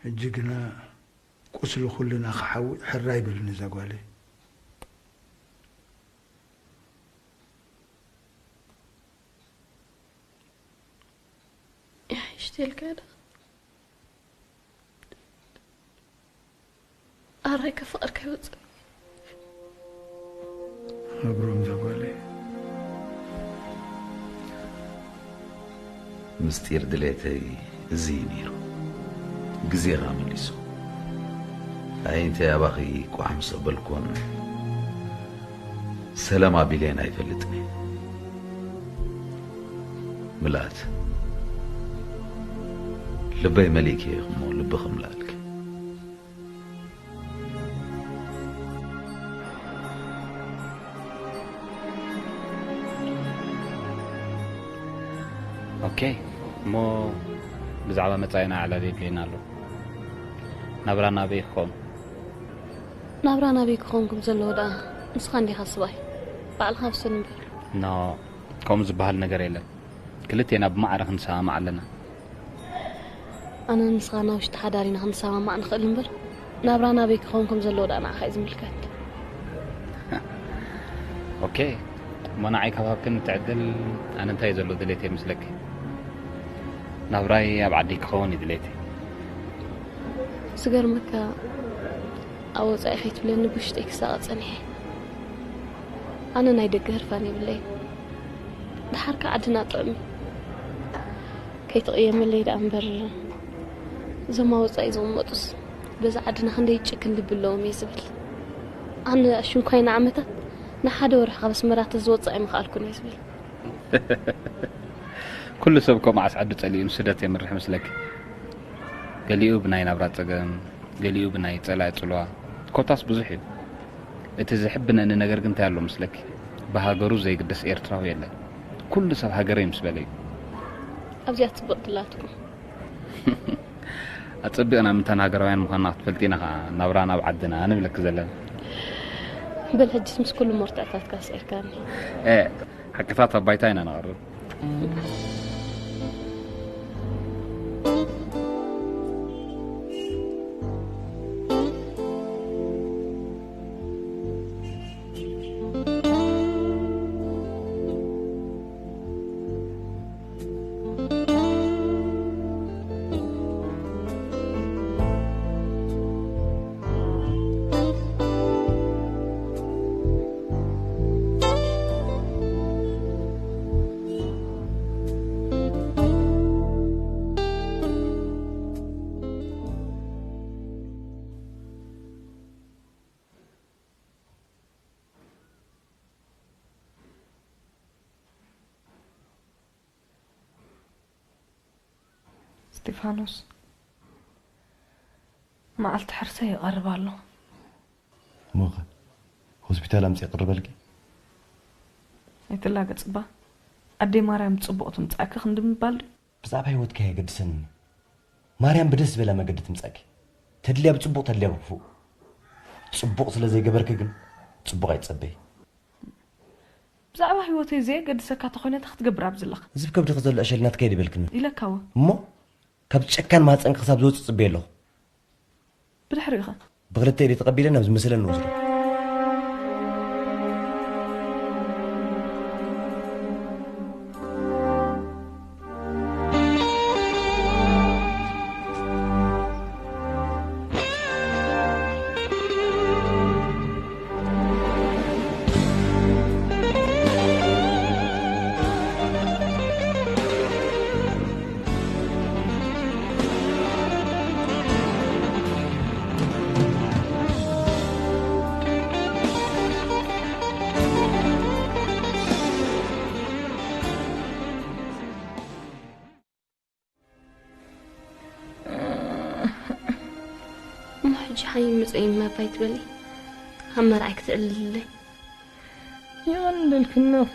ሕጂ ግና ቁስሊ ኩልና ክሓዊ ሕራይ በልኒ እዛ ጓለይ። ይሓይሽ ተልካ ዶ? ኣራይ ከፍቕር ከይወፅእ። ኣብሮም እዛ ጓለይ። ምስጢር ድሌተይ እዚ እዩ ነይሩ። ግዜኻ መሊሱ። ኣይ እንታይ ኣባኺ ቋሕ ምስ ኣበልኩን ሰላም ኣቢለየን ኣይፈልጥን እየ። ምልኣት ልበይ መሊእኪ እሞ ልቢ ክምልኣልኪ። ኦኬ፣ እሞ ብዛዕባ መጻኢና ዕላል የድልየና ኣሎ። ናብራ ናበይ ክኸውን? ናብራ ናበይ ክኸውን ከም ዘለዎ ደኣ ንስኻ እንዲኻ ስባይ። ባዕልኻ ውስን እምበር። ኖ፣ ከምኡ ዝበሃል ነገር የለን። ክልቴና ብማዕረ ክንሰማማዕ ኣለና። ኣነ ንስኻ ናብ ውሽጢ ሓዳር ኢና ክንሰማማዕ ንኽእል እምበር፣ ናብራ ናበይ ክኸውን ከም ዘለዎ ደኣ ንዓኻ እዩ ዝምልከት። ኦኬ፣ እሞ ንዓይ ካብ ሃብክን ትዕድል ኣነ እንታይ እዩ ዘሎ ድሌት ይመስለኪ? ናብራይ ኣብ ዓዲ ክኸውን እዩ ድሌት። ዝገርመካ ኣብ ወጻኢ ከይትብለኒ ብውሽጠይ ክሳቐ ጸኒሐ። ኣነ ናይ ደገ ህርፋን የብለይ። ደሓርካ ዓድና ጥዕሚ። ከይትቕየመለይ ደኣ እምበር፣ እዞም ኣብ ወጻኢ ዝቕመጡስ በዛ ዓድና ክንደይ ጭክን ልቢ ኣለዎም እየ ዝብል። ኣነ ኣሽንኳይ ንዓመታት ንሓደ ወርሒ ካብ ኣስመራ ተዝወጽእ ኣይምኽኣልኩን እየ ዝብል። ኩሉ ሰብ እኮ መዓስ ዓዱ ጸሊኡ ንስደት የምርሕ መስለኪ? ገሊኡ ብናይ ናብራ ጸገም፣ ገሊኡ ብናይ ጸላኢ ጽልዋ፣ ኮታስ ብዙሕ እዩ። እቲ ዘሕብነኒ ነገር ግን እንታይ ኣሎ መስለኪ? ብሃገሩ ዘይግደስ ኤርትራዊ የለን። ኩሉ ሰብ ሃገረይ ምስ በለ እዩ። ኣብዚኣ ትጽብቕ ድላትኩም። ኣጸቢቕና ምንታን ሃገራውያን ምዃንና ክትፈልጢ ኢና ኸዓ ናብራ ናብ ዓድና ንብለኪ ዘለና። በል ሕጅስ ምስ ኩሉ መርትዕታትካ ስዒርካኒ። ኤ፣ ሓቅታት ኣብ ባይታ ኢና ነቕርብ። እስጢፋኖስ፣ መዓልቲ ሕርሰይ ይቐርብ ኣሎ። እሞኸ ሆስፒታል ኣምፅእ የቕርበልኪ? ኣይትላገጽ እባ። ኣደይ ማርያም ጽቡቕ ትምጻእኪ ክንዲ ምባል ድዩ? ብዛዕባ ህይወትኪ ኣየገድሰንን እዩ። ማርያም ብደስ ዝበላ መገዲ ትምጻእኪ። ተድልያ ብጽቡቕ፣ ተድልያ ብክፉእ። ጽቡቕ ስለ ዘይገበርኪ ግን ጽቡቕ ኣይትጸበይ። ብዛዕባ ህይወተይ ዘየገድሰካ ተኾይነ እንታይ ክትገብር ኣብዚ ኣለኻ? እዚ ብከብድኺ ዘሎ ዕሸል ናትካ እዩ ድበልክኒ። ኢለካ እወ። እሞ ካብ ጨካን ማህፀንኪ ክሳብ ዝወፅእ ፅበየ ኣለኹ። ብድሕሪኡ ኸ? ብኽልተ ኢዱ ተቐቢለ ናብ ዝመስለኒ ወስዶ። እሞ ሕጂ ሓይ ምጸይ እማ ባይ ትበሊ? ኣብ መርዓይ ክትዕልልለይ? የቐንደልኪ እነኺ።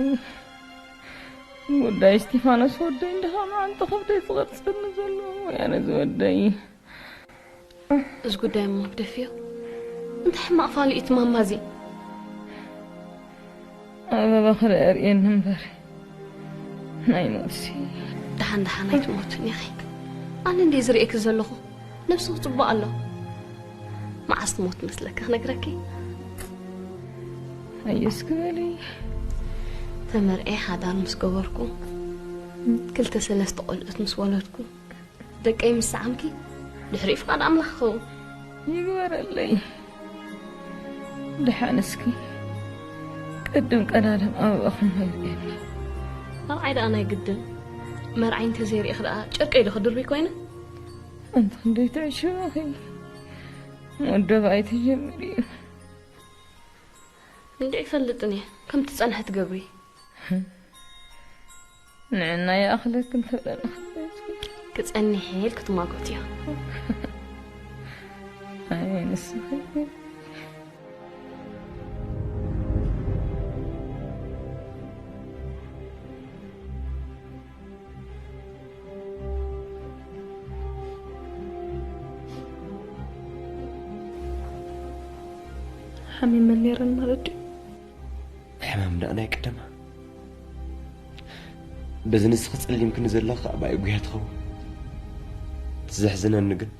ጉዳይ እስቲፋኖስ ወደይ እንድኻ መዓንጣ ከብደይ ዝቐርጸኒ ዘሎ፣ ወያነ ዝወደይ። እዚ ጉዳይ እሞ ግደፍዮ። እንታይ ሕማቕ ፋሉ እዩ እቲ ማማ እዚ? ኣበባ ክልተ ርእየኒ እምበር ናይ ሞትሲ። ደሓን ደሓን ኣይትሞትን ኢኺ። ኣነ እንደ ዝርእየኪ ዘለኹ ነብስኺ ጽቡቕ ኣሎ። መዓስ ትሞት መስለካ ክነግረኪ? ኣየስ ክበሊ። ተመርኤ ሓዳር ምስ ገበርኩ፣ ክልተ ሰለስተ ቆልዑት ምስ ወለድኩ፣ ደቀይ ምስ ሰዓምኪ፣ ድሕሪኡ ፍቓድ ኣምላኽ ክኸውን። ይግበረለይ። ደሓን እስኪ ቅድም ቀዳድም ኣበባኹም ኣይርእየኒ። መርዓይ ደኣ ናይ ግድን። መርዓይ እንተዘይርእየኺ ደኣ ጨርቀይ ዶ ክድርቢ ኮይነ? ኣንቲ ክንደይ ትዕሽበኺ። መወደባ ኣይትጀምሪ እዩ። እንድዒ ይፈልጥን እየ። ከም ትጸንሐ ትገብሪ። ንዕና ይኣኽለክን ተብለና። ክጸንሕ ኢል ክትማጎት እዩ። ኣይ ንስኺ። ሓሚመን ነይረን ማለት ድዩ? ሕማም ደኣ ናይ ቀደማ። በዚ ንስኺ ጸሊምክኒ ዘለኺ ከኣ ብኣይ ጉያ ትኸውን። እቲ ዘሕዝነኒ ግን፣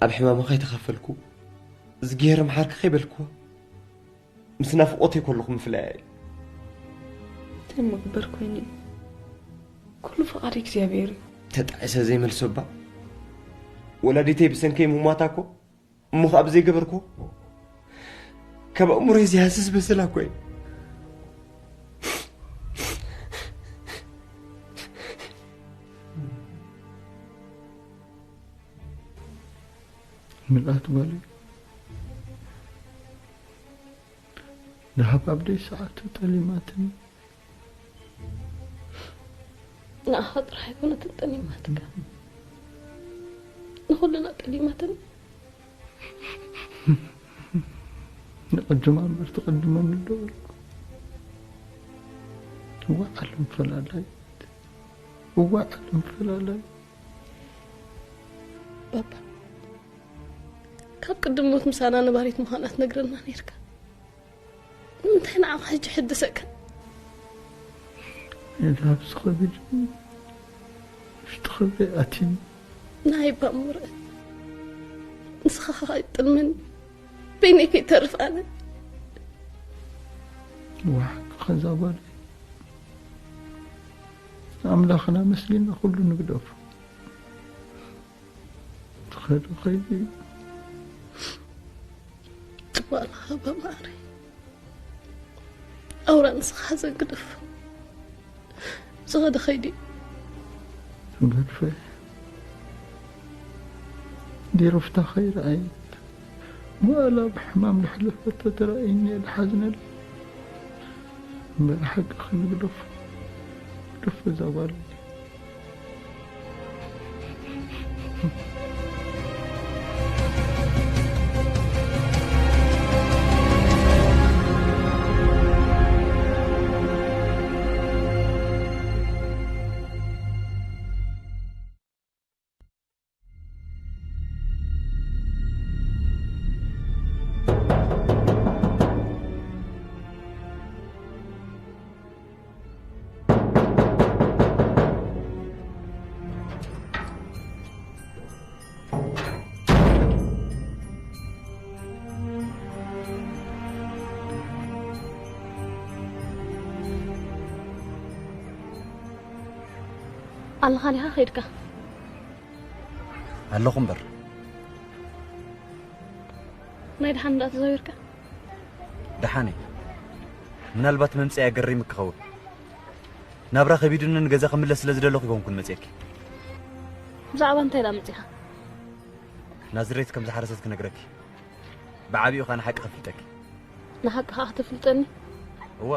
ኣብ ሕማማ ከይተኻፈልኩ፣ ዝገይረ መሓርኪ ከይበልክዋ፣ ምስ ናፍቖተይ ከለኹ ምፍላያ እዩ። እንታይ እሞ ክግበር ኮይኑ እዩ? ኩሉ ፍቓድ እግዚኣብሔር እዩ። ተጣዒሰ ዘይመልሶ እባ። ወላዲተይ ብሰንከይ ምሟታ እኮ፣ እሞ ከኣ ብዘይገበርኩ፣ ካብ ኣእምሮይ ዝሃስስ በሰላ እኮ እዩ። ምልኣት ጓለይ፣ ደሃብ ኣብ ደይ ሰዓቱ ጠሊማትኒ። ንኣኻ ጥራሕ ኣይኮነትን ጠሊማትካ፣ ንኹልና ጠሊማትን። ንቕድማ እምበር ትቕድመኒ ዶ በልኩ? እዋእ ዓለም ፈላላይት፣ እዋእ ዓለም ፈላላይት። ባባ፣ ካብ ቅድም ሞት ምሳና ነባሪት ምዃና ትነግረና ነይርካ። ንምንታይ ንዓኻ ሕጂ ሕድሰካ? ነዚ ኣብዚ ኸቢድ ውሽጢ ኸብደይ ኣትዩኒ። ናይ ባሙረ፣ ንስኻ ኸኣ ኣይጥልመኒ፣ በይነይ ከይተርፍ ኣነ። ዋሕቂ ኸዛ ጓለይ፣ ኣምላኽና መስሊና ኩሉ ንግደፎ። ትኸዶ ኸይዲ እዩ። ጽቡቕ ኣለኻ ባባ ማዕረይ። ኣውራ ንስኻ ሓዘን ግደፍ። ዝኸደ ኸይዲ እዩ። ትገድፈ ዲሩፍታ ኸይረኣየት ዋላ ብሕማም ዝሕለፈቶ ተራእይኒ እየ ዝሓዝነሉ። እምበር ሓቂ ክንግደፎ ግደፎ እዛ ጓል። ኣለኻ ዲኻ ከይድካ? ኣለኹ እምበር። ናይ ደሓን እንዳ ተዛዊርካ? ደሓን እየ። ምናልባት መምጽኢ ኣገሪሙ ክኸውን። ናብራ ከቢዱኒ ንገዛ ክምለስ ስለ ዝደለኹ ይኮንኩን መጽኤኪ። ብዛዕባ እንታይ ደኣ መጺኻ? ናዝሬት ከም ዝሓረሰት ክነግረኪ። ብዓቢኡ ኸኣ ንሓቂ ከፍልጠኪ። ንሓቂ ኸኣ ክትፍልጠኒ? እወ።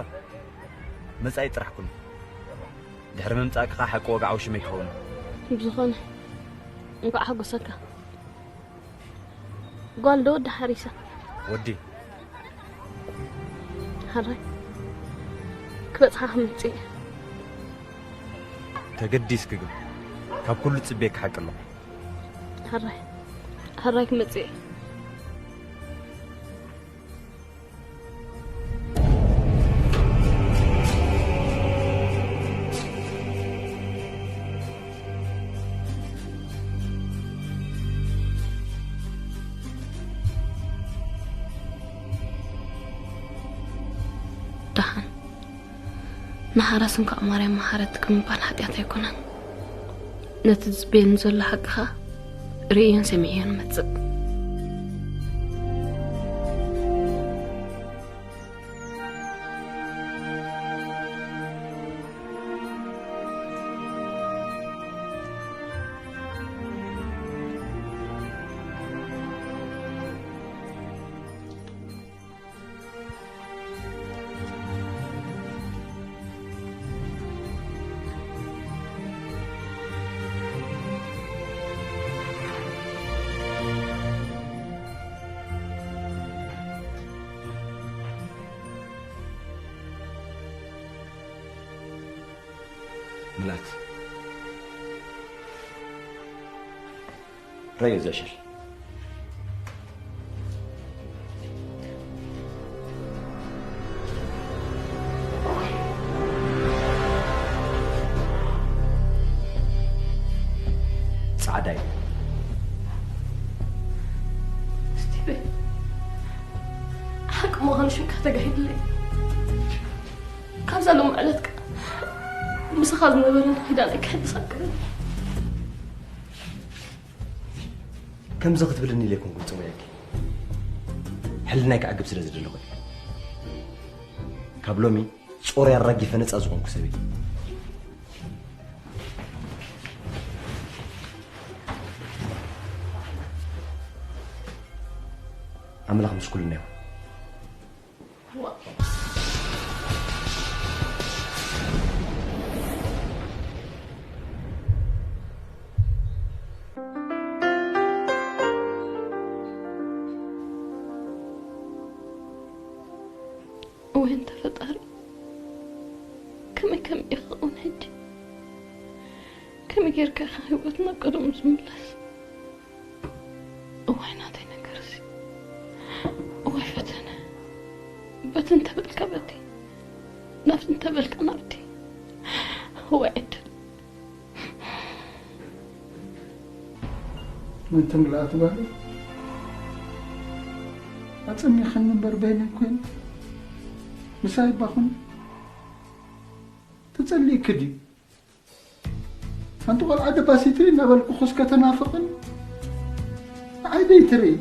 መጻኢ ጥራሕ ኩኒ። ድሕሪ ምምጻእኪ ኸኣ ሓቂ ወግዓዊ ሽመይ ክኸውን። ብዝኾነ፣ እንኳዕ ሓጎሰካ። ጓል ዶ ወዲ ሓሪሳ? ወዲ። ሕራይ። ክበጽሓ ክመጽእ እየ። ተገዲስኪ ግን፣ ካብ ኩሉ ዝጽበየኪ ሓቂ ኣሎ። ሕራይ። ሕራይ ክመጽእ እየ። ንሓራስ እንኳዕ ማርያም መሓረትኪ ምባል ሓጢኣት ኣይኮነን። ነቲ ዝቤን ዘሎ ሓቂ ኸኣ ርእዮን ሰሚዐዮን እመጽእ። ምልኣት። ረዮ ዘሸል። ጻዕዳ እዩ። ስቲቨን፣ ሓቂ ምዃኑ ሽምካ ተጋሂዱለይ። ካብዛ ሎም ዕለት ከኣ ምሳኻ ዝነበረኒ ኪዳን ኣይክሕድስ ኣክል። ከምዚ ክትብልኒ ኢለ ኣይኮንኩን ጽውዒኪ። ሕልናይ ክዓግብ ስለ ዝደለኹ እየ። ካብ ሎሚ ጾር ኣራጊፈ ነጻ ዝኾንኩ ሰብ እየ። ኣምላኽ ምስ ኩልና ይኹን። እወ እንተ ፈጣሪ፣ ከመይ ከመይ ኢኻ እውን ሕጂ? ከመይ ጌርካ ኢኻ ህይወት ናብ ቀደሙ ዝምለስ? እዋይ ናተይ ነገር እዚ፣ እዋይ ፈተነ። በቲ እንተበልካ በቲ፣ ናብቲ እንተበልካ ናብቲ። እዋይ ዕድል። ምንትምልኣት ጓለይ፣ ኣጸሚኽኒ እምበር በይነይ ኮይነ ምሳይ እባ ኩኒ ተጸሊእኪ ድዩ? ሓንቲ ቆልዓ ደባሲትሪ እናበልኩ ኹስ ከተናፍቕን ንዓይ ደይትርኢ።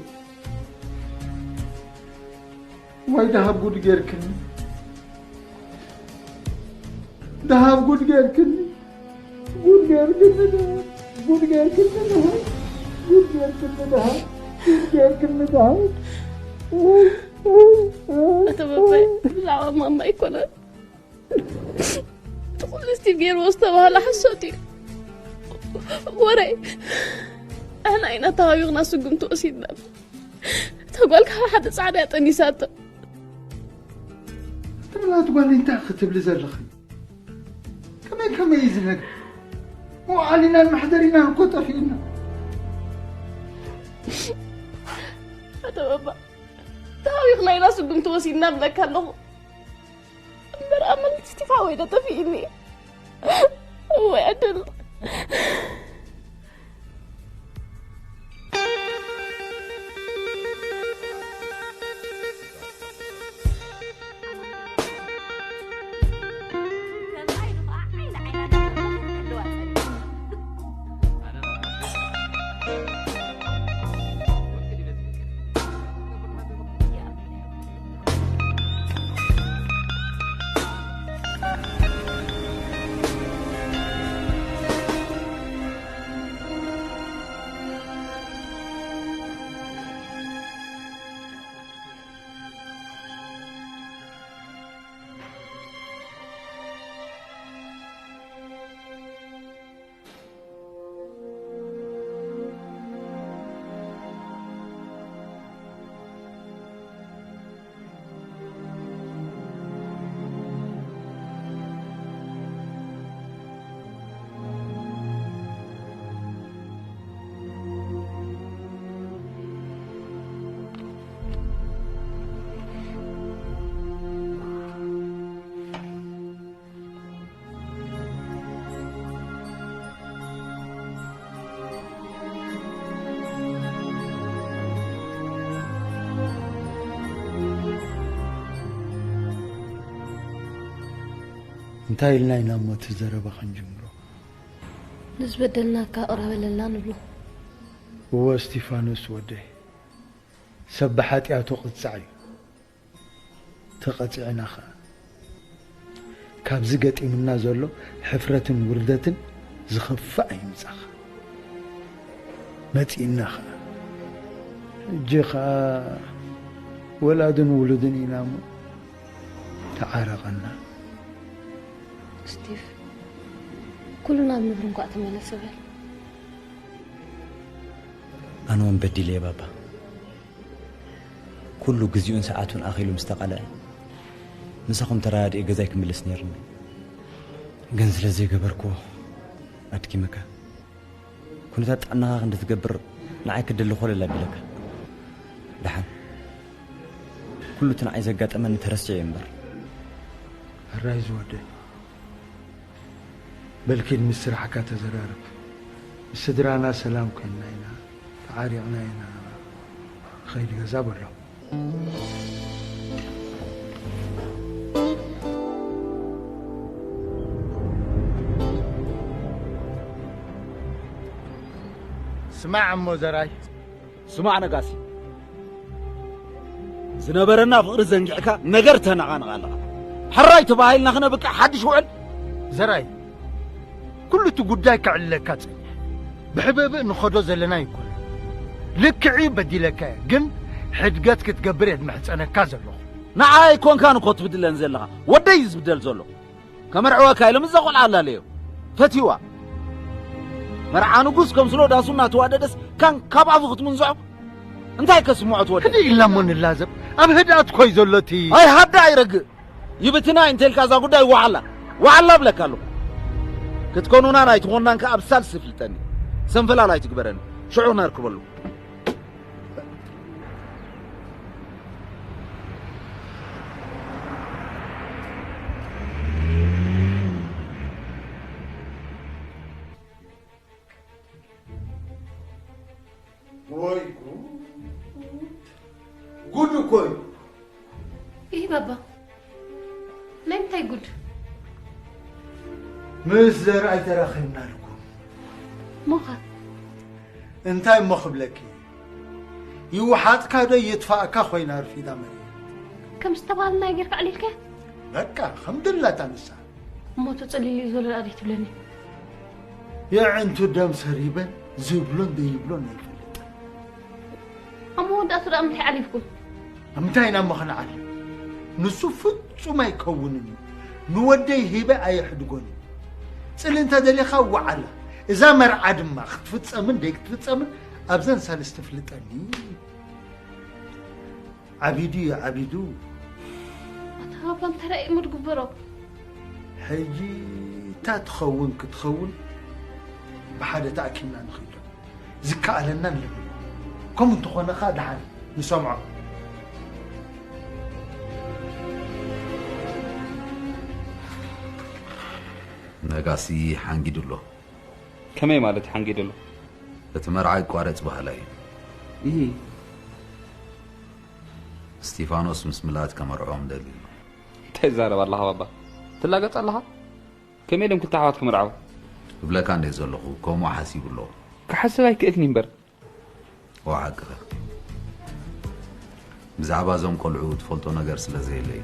ዋይ ደሃብ ጉድ ጌርክኒ፣ ደሃብ ጉድ ጌርክኒ፣ ጉድ ጌርክኒ ደሃብ፣ ጉድ ጌርክኒ ደሃብ፣ ጉድ ጌርክኒ ደሃብ፣ ጉድ ጌርክኒ ደሃብ። ኣቶ በባይ፣ ብዛዕባ ማማ ኣይኮነን። እቲ ኩሉ ስቲቭ ገይርዎ ዝተባህለ ሓሶት እዩ። ወረ። ኣሕና ኢና ተሃዊኽና ስጉምቲ ወሲድና። እታ ጓል ካብ ሓደ ጻዕዳ እያ ጠኒሳቶ። ትብላት ጓል እንታይ ክትብሊ ዘለኺ? ከመይ ከመይ እዩ ዝነግር? መውዓሊናን መሕደሪናን እኮ ጠፊእና። ኣቶ በባ፣ ተሃዊኽና ኢና ስጉምቲ ወሲድና እብለካ ኣለኹ። እምበር ኣመል ስቲፋ ወይ ዶ ጠፊእኒ? ወይ ዕድል። እንታይ ኢልና ኢና እሞ እቲ ዘረባ ክንጅምሮ? ንዝበደልናካ ቅረ በለልና ንብሎ። እወ እስቲፋኖስ ወደይ፣ ሰብ ብሓጢኣቱ ቅጻዕ እዩ። ተቐጺዕና ኸኣ ካብዚ ገጢሙና ዘሎ ሕፍረትን ውርደትን ዝኸፍእ ኣይምጻኻ። መጺእና ኸኣ፣ ሕጂ ኸኣ ወላድን ውሉድን ኢና እሞ ተዓረቐና። ስቲቭ፣ ኩሉ ናብ ንቡር እንኳዕ ተመለሰ በል። ኣነ እውን በዲለ እየ ባባ። ኩሉ ግዜኡን ሰዓቱን ኣኺሉ ምስ ተቓልዐ፣ ምሳኹም ተረዳዲኤ ገዛይ ክምልስ ነይርኒ። ግን ስለ ዘይገበርክዎ ኣድኪመካ። ኩነታት ጥዕናኻ ክንዲ ትገብር ንዓይ ክደሊ ኮለል ኣቢለካ። ደሓን፣ ኩሉ እቲ ንዓይ ዘጋጠመኒ ተረሲዑ እየ እምበር። ሕራይ ዝወደይ፣ በል ኪድ ምስ ስራሕካ ተዘራረብ። ምስ ስድራና ሰላም ኮይንና ኢና፣ ተዓሪቕና ኢና ንኸይድ ገዛ በሎ። ስማዕ እሞ ዘራይ። ስማዕ ነጋሲ፣ ዝነበረና ፍቕሪ ዘንጊዕካ ነገር ተነቓንቕ ኣለኻ። ሕራይ ተባሂልና ክነብቅዕ ሓድሽ ውዕል። ዘራይ፣ ኩሉ እቲ ጉዳይ ክዕለካ ጸኒሐ። ብሕብእብእ ንኸዶ ዘለና ኣይኮነን። ልክዕ እዩ፣ በዲለካ እየ፣ ግን ሕድገት ክትገብር እየ ዝምሕጸነካ ዘለኹ። ንዓይ ኣይኮንካን እኮ ትብድለን ዘለኻ፣ ወደይ እዩ ዝብደል ዘሎ። ከመርዕወካ ኢሎም እዛ ቆልዓ ኣላለዮ። ፈትይዋ። መርዓ ንጉስ ከምስሎ ዳሱ እናተዋደደስ ካን ካብ ኣፉ ክትምንዝዖ እንታይ ከስምዖ ትወደ? ህድእ ኢልና እሞ ንላዘብ። ኣብ ህድኣት ኮይ ዘሎ እቲ ኣይ ሃዳ ኣይረግእ። ይብትና እንተልካ እዛ ጉዳይ ዋዕላ። ዋዕላ ብለካ ኣለኹ። ክትኮኑና ናይ ትኾንናን ከኣ ኣብ ሳልስ ፍልጠኒ። ሰንፈላል ኣይትግበረኒ። ሽዑ ነርክበሉ። ወይ ጉድ! ጉድ እኮ እዩ። ይህ ባባ፣ ናይ ምንታይ ጉድ? ምስ ዘርኣይ ተራኺብና ኣልኩም። ሞኻ? እንታይ እሞ ክብለኪ? ይውሓጥካ ዶ ይጥፋእካ ኮይና ኣርፊዳ መሪያ። ከም ዝተባህልናዮ ጌርካ ኣዕሊልካያ? በቃ፣ ከም ድላታ ንሳ። እሞ እቲ ጽልል እዩ ዘሎ ደኣ ደይ ትብለኒ? የዕንቱ ደም ሰሪበን ዝብሎን ዘይብሎን ኣይፈልጥን። ኣብ መወዳእቱ ደኣ ምንታይ ዓሊፍኩም? ኣብ ምንታይ ኢና እሞ ክንዓልም? ንሱ ፍጹም ኣይከውንን እዩ። ንወደይ ሂበ ኣየሕድጎን እዩ። ጽልኢ እንተ ደሊኻ ዋዕላ። እዛ መርዓ ድማ ክትፍጸምን ደይክትፍጸምን ኣብዘን ሳልስቲ ፍልጠኒ። ዓቢዱ እዩ፣ ዓቢዱ። ኣታ ሃብታም፣ እንታይ ደኣ እሞ ዝግበሮ? ሕጂ እታ ትኸውን ክትኸውን ብሓደ ተኣኪብና ንኸይዶ። ዝከኣለና ንልምኖ። ከምኡ እንተኾነ ኸኣ ደሓን ንሰምዖ። ነጋሲ ሓንጊዱ ኣሎ። ከመይ ማለት ሓንጊዱ ኣሎ? እቲ መርዓ ይቋረጽ በሃላይ እዩ። እሂ። እስጢፋኖስ ምስ ምልኣት ከመርዕዎም ደልዩ ኣሎ። እንታይ ትዛረብ ኣለኻ ባባ? ትላገጽ ኣለኻ? ከመይ ኢሎም ክልተ ኣሕዋት ክምርዓው? እብለካ እንዴ ዘለኹ፣ ከምኡ ሓሲቡ ኣሎ። ክሓስብ ኣይክእልን እዩ እምበር። ኦ ሓቅኻ። ብዛዕባ እዞም ቆልዑ ትፈልጦ ነገር ስለ ዘየለ እዩ።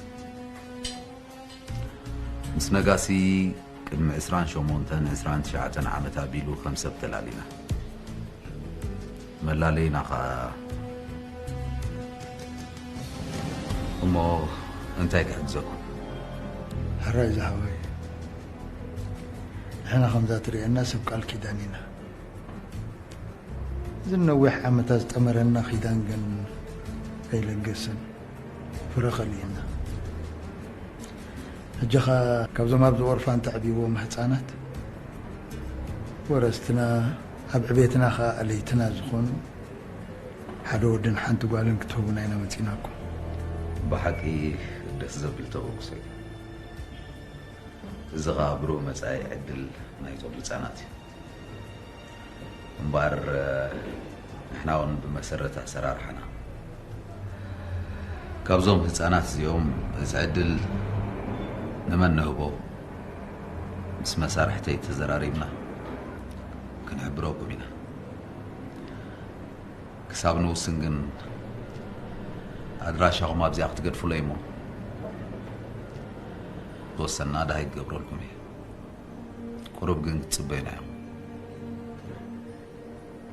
ምስ ነጋሲ ቅድሚ ዕስራን ሸሞንተን ዕስራን ትሽዓተን ዓመት ኣቢሉ ከም ሰብ ተላሊና። መላለይና ኸኣ እሞ እንታይ ክሕግዘኩም? ሕራይ ዝሓወይ፣ ንሕና ከምዛ ትርእየና ሰብ ቃል ኪዳን ኢና። እዚ ነዊሕ ዓመታት ዝጠመረና ኪዳን ግን ኣይለገሰን፣ ፍረ ከሊእና። ሕጂ ኸኣ ካብዞም ኣብዚ ኦርፋን ተዕብይዎም ህጻናት ወረስትና፣ ኣብ ዕቤትና ኸኣ ኣለይትና ዝኾኑ ሓደ ወድን ሓንቲ ጓልን ክትህቡና ኢና መጺናኩም። ብሓቂ ደስ ዘብል ተበግሶ እዩ። እዚ ኸኣ ብሩህ መጻኢ ዕድል ናይዞም ህጻናት እዩ። እምበኣር፣ ንሕና እውን ብመሰረት ኣሰራርሓና ካብዞም ህጻናት እዚኦም እዚ ዕድል ንመን ንህቦ? ምስ መሳርሕተይ ተዘራሪብና ክንሕብረኩም ኢና። ክሳብ ንውስን ግን ኣድራሻኹም ኣብዚኣ ክትገድፉለይ እሞ ዝወሰና ደሃይ ክገብረልኩም እየ። ቁሩብ ግን ክትጽበዩና ኢኹም።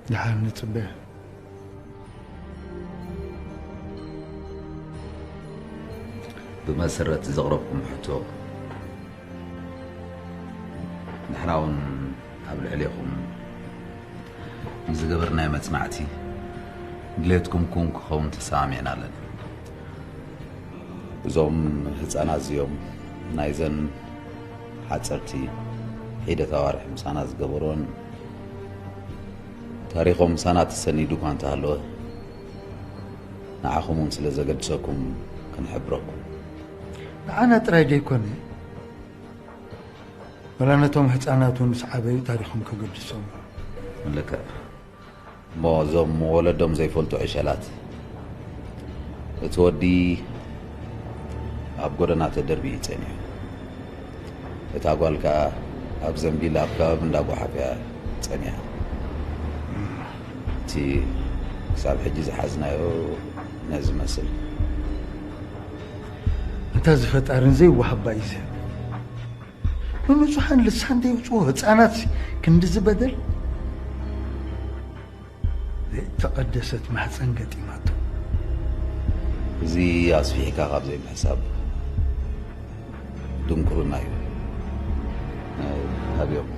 ደሓን ንጽበ። ብመሰረት ዘቕረብኩም ሕቶ፣ ንሕና እውን ኣብ ልዕሌኹም ንዝገበርናዮ መጽናዕቲ ድሌትኩም ክውን ክኸውን ተሰማሚዕና ኣለና። እዞም ህጻናት እዚኦም ናይዘን ሓጸርቲ ሒደት ኣዋርሕ ምሳና ዝገበሩን ታሪኾም ምሳና ተሰኒዱ እኳ እንተሃለወ፣ ንዓኹም እውን ስለ ዘገድሰኩም ክንሕብረኩም። ንዓና ጥራይ ደይኮነ፣ ወላ ነቶም ህጻናት እውን ምስ ዓበዩ ታሪኾም ከገድሶም። ልክዕ። እሞ እዞም ወለዶም ዘይፈልጡ ዕሸላት፣ እቲ ወዲ ኣብ ጎደና ተደርቢዩ ጸኒሑ፣ እታ ጓል ከኣ ኣብ ዘንቢል ኣብ ከባቢ እንዳ ጓሓፍ እያ ጸኒሓ። እቲ ክሳብ ሕጂ ዝሓዝናዮ ነዚ መስል። ኣንታ እዚ ፈጣርን ዘይወሃባ እዩ ዝህብ። ንንጹሓን ልሳን ዘይውጽዎ ህጻናት ክንድዚ በደል ዘይተቐደሰት ማህፀን ገጢማቶ። እዚ ኣስፊሕካ ካብ ዘይምሕሳብ ድንቁርና እዩ። ኣብዮም።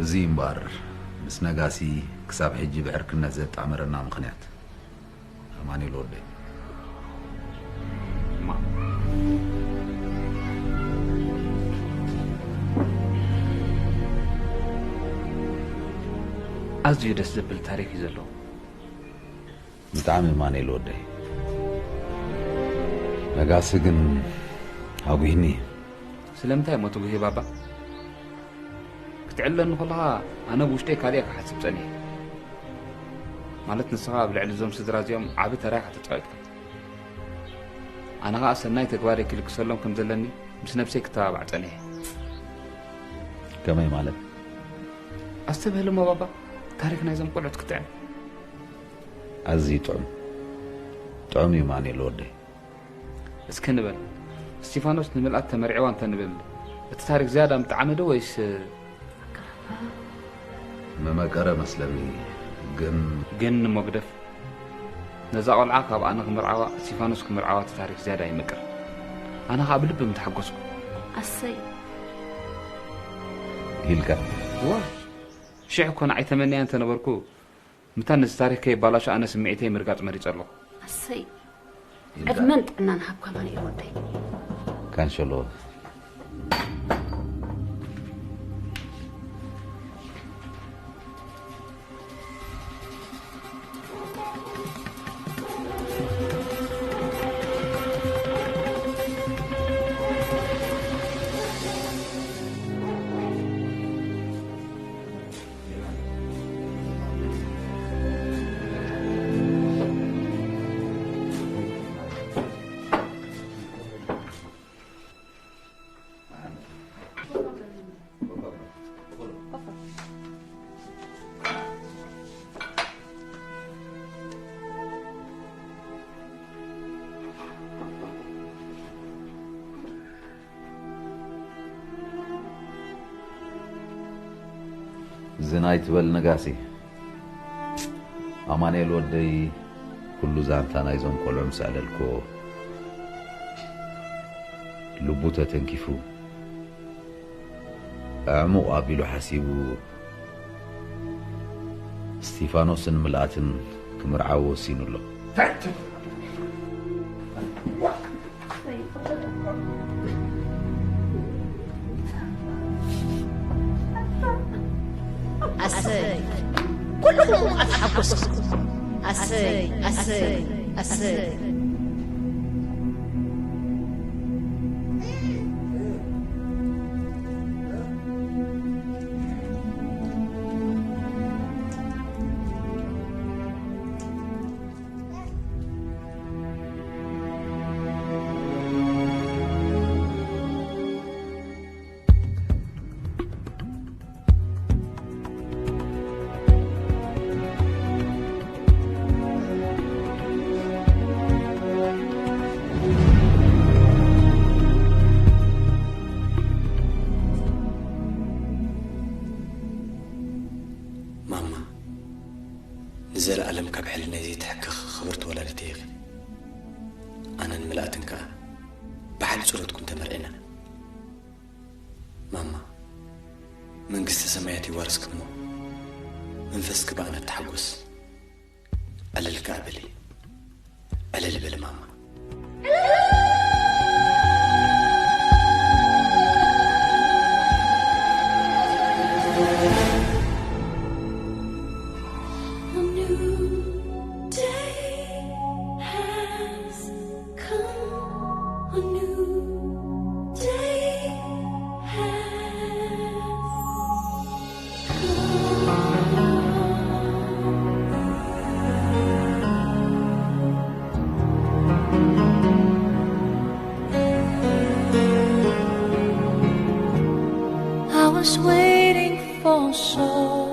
እዚ እምበኣር ምስ ነጋሲ ክሳብ ሕጂ ብዕርክነት ዘጣመረና ምኽንያት፣ ኣማኑኤል ወደይ። እማ። ኣዝዩ ደስ ዘብል ታሪኽ እዩ ዘለዎ። ብጣዕሚ ኣማኑኤል ወደይ። ነጋሲ ግን ኣጉሂኒ። ስለምንታይ እሞ ትጉሂ ባባ? ክትዕለኒ ከለኻ ኣነ ብውሽጠይ ካልእ ክሓስብ ጸኒሐ። ማለት ንስኻ ኣብ ልዕሊ እዞም ስድራ እዚኦም ዓቢ ተራ ኢኻ ተጻዊትካ። ኣነ ኸኣ ሰናይ ተግባረይ ክልግሰሎም ከም ዘለኒ ምስ ነብሰይ ክተባባዕ ጸኒሐ። ከመይ ማለት? ኣስተብህል እሞ ባባ፣ ታሪኽ ናይዞም ቆልዑት ክትዕም። ኣዝዩ ጥዑም። ጥዑም እዩ ኣማኑኤል ወደይ። እስከ ንበል፣ እስቲፋኖስ ንምልኣት ተመርዕዋ እንተ ንብል፣ እቲ ታሪኽ ዝያዳ ምጠዓመ ዶ ወይስ? መመቀረ መስለኒ፣ ግን ግን ንመግደፍ፣ ነዛ ቆልዓ ካብ ኣነ ክምርዓዋ፣ እስቲፋኖስ ክምርዓዋ እቲ ታሪኽ ዝያዳ ይምቅር። ኣነ ኸኣ ብልቢ ምተሓጎስኩ። ኣሰይ። ኢልካ። እዋ፣ ሽሕ እኮ ንዓይ ተመንያ እንተ ነበርኩ፣ ምታ ነዚ ታሪኽ ከየባላሾ ኣነ ስምዒተይ ምርጋጽ መሪጸ ኣለኹ። ኣሰይ። ኢልካ። ዕድመን ጥዕናን ሃብካ ኣማኑኤል ወደይ። ካንሸሎ። ዝን ኣይትበል ነጋሲ። ኣማኑኤል ወደይ፣ ኩሉ ዛንታ ናይዞም ቆልዑ ምስ ኣዕለልክዎ፣ ልቡ ተተንኪፉ፣ ኣዕሙቕ ኣቢሉ ሓሲቡ፣ እስቲፋኖስን ምልኣትን ክምርዓዉ ወሲኑ ኣሎ። ኣሰይ፣ ኩልኹም ኣተሓጎስኩም። ኣሰይ፣ ኣሰይ፣ ኣሰይ። ማማ፣ ንዘለኣለም ካብ ሕልናይ ዘይትሕከኽ ክብርቲ ወላዲተይ ኢኺ። ኣነን ምልኣትን ከኣ ብሓይሊ ጸሎትኩም ተመርዒና። ማማ፣ መንግስተ ሰማያት ይዋርስኪ እሞ መንፈስኪ ብኣና ትሓጎስ። ዕልል ከኣ በሊ። ዕልል በሊ ማማ። A new day has come. A new day has come. I was waiting for so